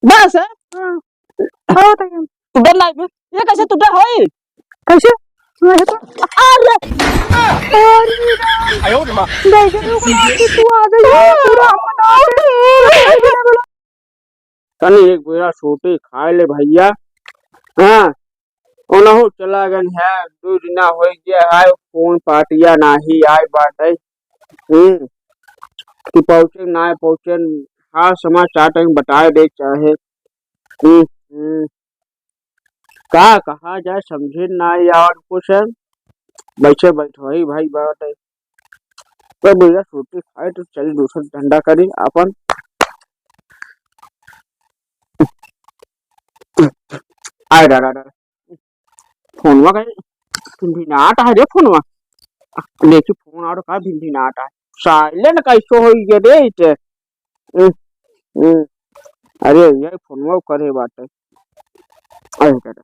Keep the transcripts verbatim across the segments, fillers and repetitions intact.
बस, हाँ। हाँ, तो टूटल ना, ये कैसे टूटा होई? कैसे? अरे, अरे, अरे, आयो रे माँ। देख, रुक ना, कि तू आ गई है, पूरा मना के। तनी एक बेरा सोटी खाए ले भइया। हाँ, ओनहु चला गन है, दू दिना होइ गया है, फोन पाटिया नाही आए बाटे। हम्म, कि पहुँचे ना पहुँचे, हाल समाचार तनी बताए दे चाहे। हम्म, हम्म। का कहा जाए, समझे ना यार कुछ। बैठे बैठो ही भाई बात है। तो भैया सोटी खाए तो चल दूसर धंधा करी अपन। आए रा, रा, रा। फोनवा का भिनभिनात है रे फोनवा। देखी फोन और का भिनभिनात है। Silent कैसे होई गे रे इते? हम्म, हम्म। अरे, ये फोनवा करे बाटे। अरे दादा।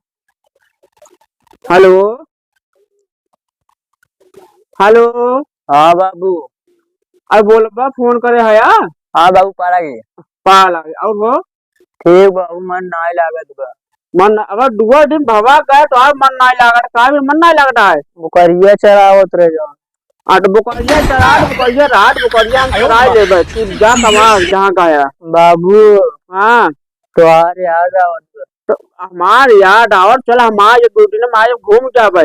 हेलो, हेलो। हाँ बाबू। अरे बोल बा, फोन करे है या? हाँ बाबू, पा लागे। पा लागे। और हो? ठीक बाबू, मन नाय लागत बा। मन, अगर दुआ दिन भवा गए तो और मन नाय लागत, का भी मन नाय लागत है? बुकरिया चरावत रहे जाओ। आ, तो बोकरिया चरात, बोकरिया रहत, बोकरिया हम चराई लेबे। तू जा कमा, जहाँ गया। बाबू। हाँ। तोहार याद आवत बा। तो हमार याद आवत, चल हमार ये दो दिन में आए घूम जाबे।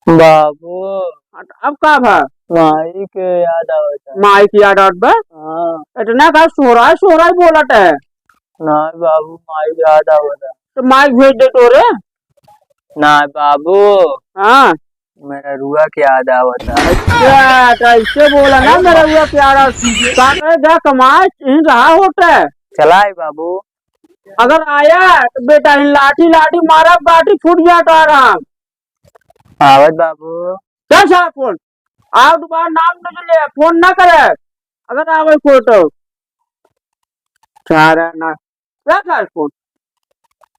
बाबू। हाँ, तो अब का भा? माई के याद आवत है। माई के याद आवत बा? हाँ। इतना का सोहराई, सोहराई बोलत है? ना बाबू, माई याद आवत है। तो माई भेज दे तोरे। ना बाबू। हाँ। मेहरुआ के याद आवत है। अच्छा, तो ऐसे बोला ना, मेहरुआ के याद आवत। का करे, जा कमाए, यहीं रहा होता है। चलाई बाबू। अगर आया तो बेटा, इन लाठी लाठी मारा, बाटी फूट जाता आराम। आवत बाबू। चल साला फोन। आओ दोबारा नाम न ले, फोन ना करे। अगर आवे कोई तो। सारा ना। रख यार फोन।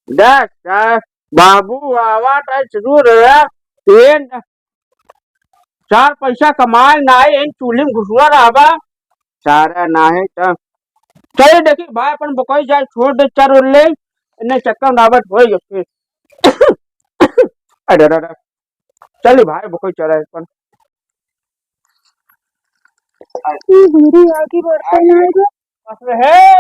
देख, देख, बाबू आवा तो जरूर है। ये न-, चार पैसा कमाए ना है, इन चूल्ही में घुसुआ रहबा। सारा ना है तो चल देखी भाई, अपन बकई जाए छोड़ दे, चार ओर ले, इन्हें चक्कर में रावत होई गए। अरे, अरे, अरे। चल भाई, बकई चराए अपन। ई मेरी आगे बढ़ते ना है रे। बस रे, हे।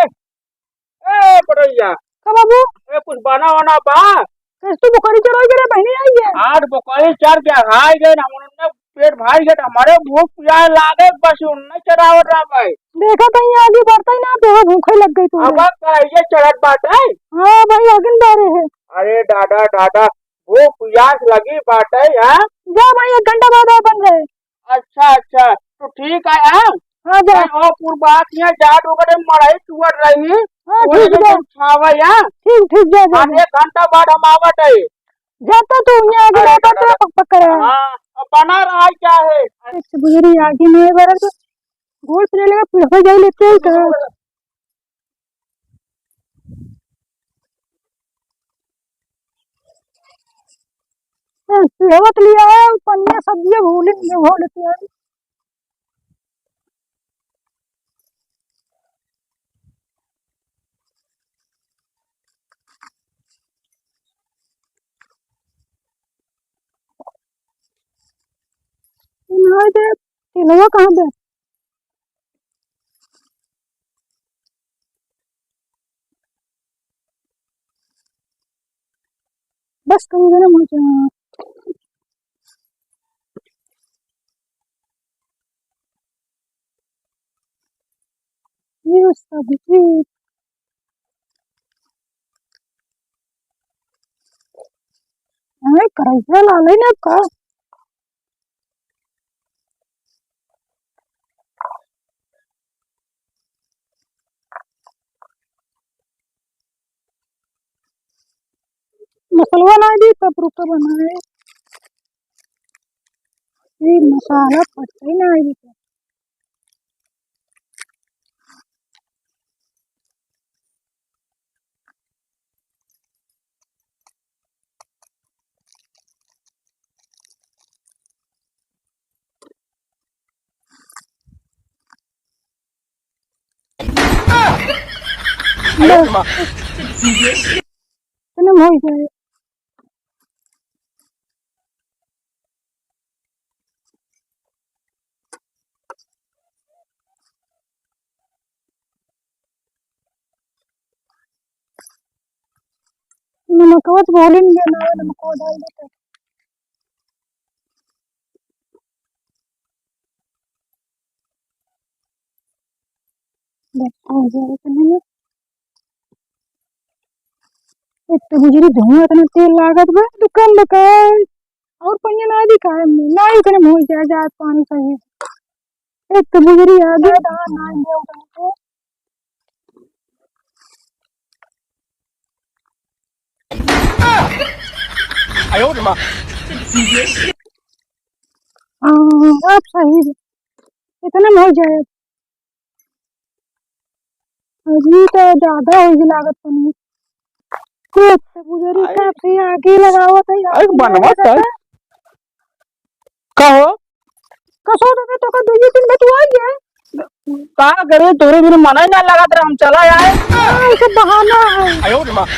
ए, बड़ैया। का बाबू? ए, कुछ बना वना बा? कैसे तू बकरी चराई करे बहिनी आई है? आज बकरी चर के हाय गए ना, हमने पेट भर गए, हमारे भूख प्यास लागे, बस उन्हें चरावत रहा भाई। देखा तो ये आगे बढ़ता ही ना, तो भूखे लग गई तू। अब कढ़ाइया चढ़त बाटे। हाँ भाई, आगे बारे है। अरे दादा, दादा, भूख प्यास लगी बाटे, हाँ? जा भाई, एक घंटा बाद आ बन जाए। अच्छा, अच्छा, तो ठीक है, हाँ? हाँ, जा। भाई, वो पूर्वात यहाँ जाट ओकरे मड़ई चुअत रही, हाँ, वही ठीक में बा। जब खावा, हाँ? ठीक, ठीक, जा, जा, हम जा। एक घंटा बाद हम आवत है। जाता तू, यहाँ आगे अरे, जाता दादा, तो पक पक करे। हाँ, अब बना रहा है क्या है? एक बुजुर्ग आगे नहीं बढ़त, गोल पे लेगा, फिर हो जाए लेते ही कहा। ए, सेवत लिया है, पनिया सब्जिया भूले नहीं हो लेते हैं। नहीं दे, तिलवा कहाँ दे? बस कहीं गरम हो जाए। ये सब्जी। अरे, करैला लाले ना का? मसलवा ना दी, तब रुका बनाए। ये मसाला पत्ते ना दी। इतने में हो जाए। नमकवा तो बोले नहीं जाना है, नमकवा डाल देते। बस, आ गया है, इतने में। एक तो बुजुर्ग धुआं इतना तेल लागत बा, दुकान दुकान। और पहिया ना दिखाए, ना इतने में हो जाए, जाए पानी सही। एक तो बुजुर्ग आ गया, धान ना दे उठा के। हाँ, अब सही है। इतने में हो जाए। अभी तो ज्यादा होगी लागत पनीर। कुछ बुजुर्ग आए। काफी आगे लगावत है, अरे आगे बनवा लगावत है। का हो? कसो तो, तो का दुई दिन में तू आई है। का करे, तोरे बिना मना ही ना लागत रहा, हम चला आए। हाँ, ये सब बहाना है।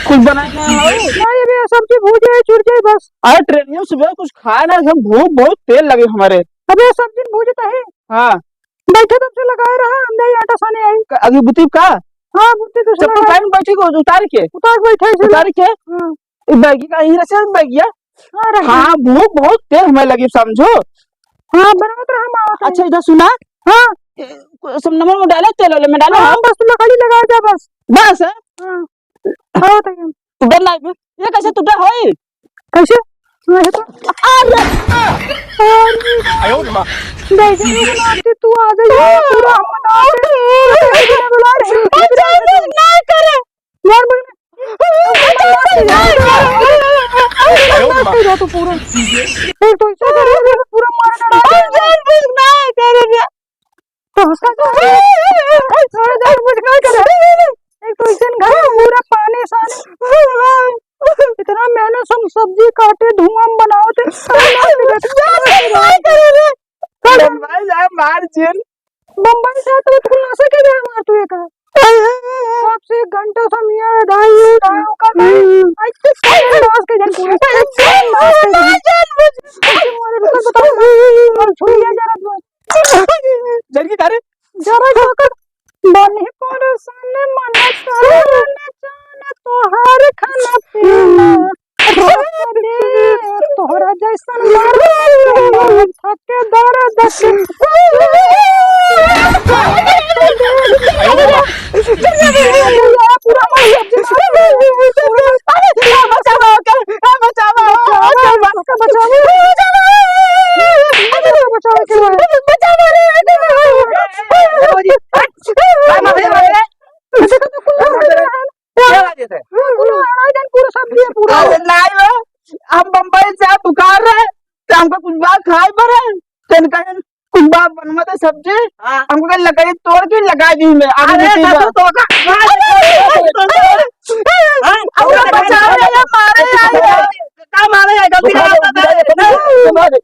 कुछ बनाए ना हो। नहीं, अबे सब्जी भूज जाए, चुर जाए बस। अरे ट्रेनियों से सुबह कुछ खाए ना, हम भूख बहुत तेज लगे हमारे। अबे सब्जी भूजता है। हाँ। बैठे तब से लगाए रहा, हम नहीं आटा साने आई। का, अभी बुती का? हाँ, बुती तो चप्पल सुना। पहन बैठी को उतार के? उतार के बैठे से उतार के? हाँ। ए, बैगी का यहीं रखे बैगिया? हाँ, रख दे। हाँ, भूख बहुत तेज हमें लगी, समझो। हाँ, बनावत रहा, हम आवत है। अच्छा, इधर सुना। हाँ। ए, को-, सब नमक में डालो, तेल वाले में डालो, हाँ, हाँ। बस लकड़ी लगा दे बस। बस, है? हाँ। आवत है। टूटा ना, ये कैसे टूटा होई? कैसे? हाँ, ये तो। अरे! अरे! आयो रे माँ। नहीं, नहीं, नहीं, तू आ गई है, पूरा हम बना दे। बुला रहे हैं। अच्छा, कुछ नहीं करे। यार, बोल। अच्छा, कुछ नहीं करे। आयो रे माँ। पूरा। फिर तो ऐसा करेगा, पूरा मार डाला। अच्छा, कुछ नहीं करे। तो उसका तो थोड़ा देर कुछ नहीं करे। एक तो इसन घर में पूरा पानी सानी। इतना मेहनत से हम सब्जी काटे, धुआं में बनावत है। बम्बई जा मार जिन। बम्बई जा तो खुलासा के जा मार तू एक। कब से एक घंटा से हम यहाँ ढाई, ढाई का ढाई। आज तक के जन पूरा। आज तक के जन। रुको, बताओ ना। और छुड़िया जरा तू। जल्दी करे। जरा जाकर बनी परेशान मन करे न जान तोहार खाना पीना। रात दिन तोहरा जैसन मार थके दर्द से। पूरा हमार सब्जी मार। बचावा, बचावा, बचावा, बचावा। बचावा। बचावा। बचावा। का मारे रे? का मारे रे? पूरा सब्जी है, पूरा। अरे नाई हो, हम बम्बई से आए, बुखार रहे, तो हमको कुछ बात खाए पड़े, तो इनका कुछ बात बनवा दे सब्जी, हाँ। हमको कल लकड़ी तोड़ के लगा दी मैं, आगे अरे, निकल तो, जा। तो, तो, हाँ? और बचाओ रे, ये मारे आए हैं। का मारे आए, गलती बुखार करता है। बुखार है।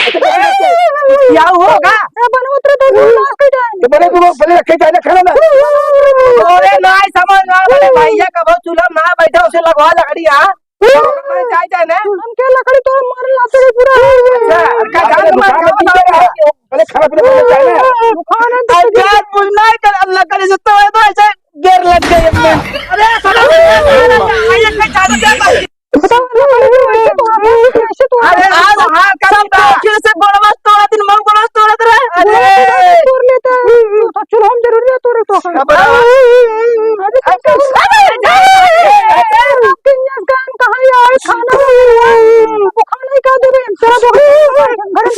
क्या होगा? ए, बनवत रहे तो लाश के जाए। तो बड़े को पहले रखे जाए ना खाना ना। अरे नाई समझ ना, बड़े भैया कबो चूल्हा ना बैठा, उसे लगवा लकड़ी, हाँ? जाए, जाए ना। हम क्या लकड़ी तोड़ मारे लाते रे पूरा। अच्छा, क्या जान मार के बताओ ना। पहले खाना पीना पहले जाए ना। बुखार है तो अरे यार, कुछ नहीं कर, अल्लाह करे से तो है तो ऐसे गिर लग गए एकदम। अरे, साला, ये क्या चालू क्या कर बताओ, बताओ, बताओ, बताओ, बताओ। अरे, आज हाथ का सब बा। आखिर से गोड़वा तोड़ा दिन, मऊ गोड़वा तोड़त रहे। अरे। तोड़ लेता है। तो चलो, हम जरूरी है, तोड़े तो। अब अरे, अरे, अरे, अरे, अरे, अरे, अरे, कहाँ यार, खाना वो खाना ही का देवे, चलो, देखो, घर में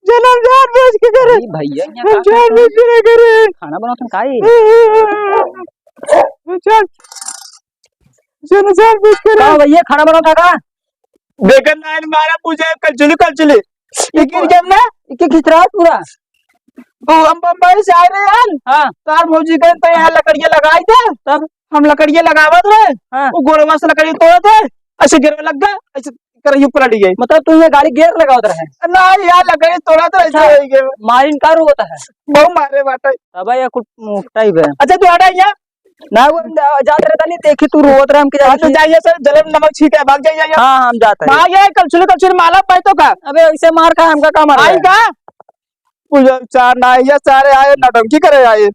जन्म जान बूझ के करे। अरे भैया, यहाँ हम का जान बूझ के करे। खाना बनावत हन का ये? जान, जान बूझ के का करे। भैया, खाना बनावत हन का? देखन ना, मारा पूछे, कल चुली, कल चुली। ये गिर गया ना? ये खिचड़ा पूरा? ओ, हम बम्बई से आए रहे यार। हाँ। तार भौजी कहे तो यहाँ लकड़ियाँ लगाई दे। तब? हम लकड़िया लगावत रहे, हाँ। वो गोड़वा से लकड़ी तोड़त रहे, ऐसे गिरवे लग गए, ऐसे करहियो पलट गए। मतलब तू ये गाड़ी गियर लगावत रहे? ना यार, लकड़ी तोड़त रहे, ऐसे अच्छा। हो गए। मारिन का रोवत है? बहु मारे बाटे। अब ये कुछ मोटा ही बे। अच्छा, तू हटा यहाँ। ना, वो जात रहता नहीं, देखी तू रोवत रहे, हमके हाँ, जाने तो से। जाइए सर, जले में नमक छीटे, भाग जाइए यहाँ। हाँ, हम जाते हैं। भाग जाइए, कलछुली, कलछुली माला पाई तो का? अबे, ऐसे मार खा, हमका का मार आई है? का? पूजा चार ना, ये सारे आए, नौटंकी करे आए।